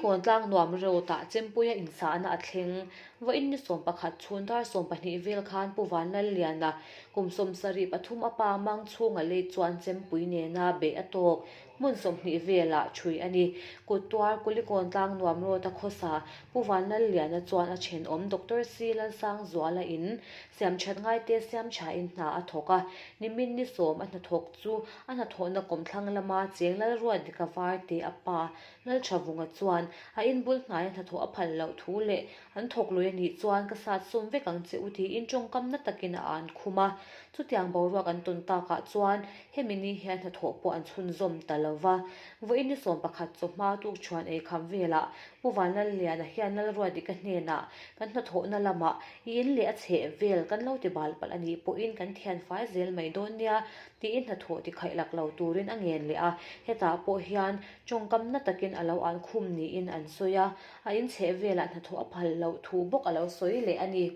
Kulikawn Tlangnuam Road-ah Chempuia insahna a thleng. Vawiin ni 11 chhun dar 12 vel khan Pu Vanlalliana kum 73 a pa mang chhunga lei chuan Chempui nena beih a tawk. Hmun 20 velah ṭhui a ni. Kut tuar Kulikawn Tlangnuam Road-a khawsa Pu Vanlalliana chuan a thenawm Doctor C Lalsangzuala in siamṭhat ngaite siamṭhain hna a thawk a. Nimin ni 10 a hnathawk chu a hnathawhna kawmthlang lama cheng Lalruatdika Varte a pa Lalṭhavunga chuan a inbul hnaia hnathawh a phal loh thu leh an thawk lui a nih chuan ka sat sum vek ang che u tiin ṭawngkam na takin a an khum a. Chutiang boruak an tawn takah chuan hemi ni hian hnathawh pawh an chhunzawm ta lo va. Vawiin ni 11 chawhma tukṭhuan ei kham velah Pu Vanlalliana hian Lalruatdika hnenah kan hnathawhna lamah i in leh a chheh vel kan lo ti bal palh a nih pawhin kan thian fai zel mai dawn nia tiin hnathawh ti khaih lak lo turin a ngen leh a. Hetah pawh hian tawngkam na takin a lo an khum niin an sawi a, a in chheh velah hnathawh a phal loh thu bawk a lo sawi leh a ni.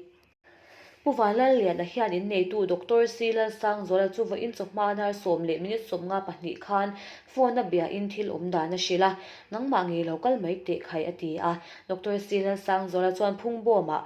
Pu Vanlalliana hian inneitu Doctor C Lalsangzuala chu vawiin chawhma nar sawm leh minute 52 khan phone a biain thil awm dan a hrilh a, nangmah ngei lo kal mai teh khai a ti a. Doctor C Lalsangzuala chuan phungbawmah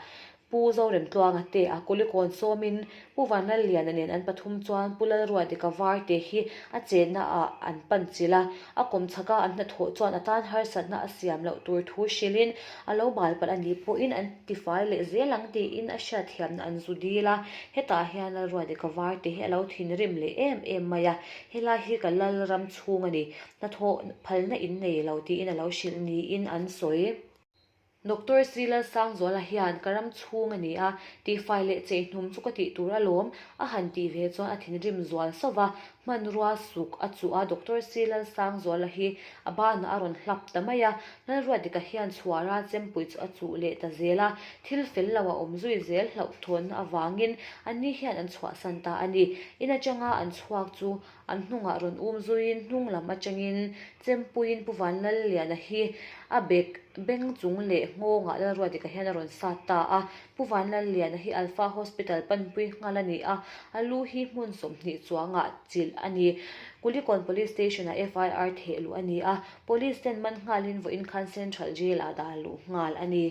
Pu Zoremtluanga te a Kulikawn sawmin Pu Vanlalliana nen an pathum chuan Pu Lalruatdika Varte hi a chenna ah an pan chilh a, a kawmchhak a an hnathawh chuan a tan harsatna a siam loh tur thu hrilhin a lo bal palh a nih pawhin an tifai leh zel ang tiin a hriatthiamna an zu dil a, hetah hian Lalruatdika Varte hi a lo thinrim leh em em mai a, helai hi ka Lalram chhung a ni, hnathawh phalna in nei lo tiin a lo hrilh niin an sawi. Doctor C Lalsangzuala hian ka ram chhung a ni a, tihfai leh cheihnum chu ka tih tur alawm, a han tih ve chuan a thinrim zual sauh va, hmanrua suk a chuh a, Doctor C Lalsangzuala hi a banah a rawn hlap ta mai a, Lalruatdika hian chhuara chempui chu a chuh leh ta zel a, thil fel lo a awm zui zel hlauhthawnna avangin anni hian an chhuahsan ta a ni. In atanga an chhuak chu An hnungah rawn um zuiin hnung lam atangin Chempuiin Pu Vanlalliana hi a bek beng chung leh nghawngah Lalruatdika hian a rawn sat ta a. Pu Vanlalliana hi Alpha Hospital panpui nghal a ni a, a lu hi hmun 20 chuangah chilh a ni. Kulikawn Police Station-ah FIR theh luh a ni a, Police ten man nghalin vawiin khan Central Jail-ah dah luh nghal a ni.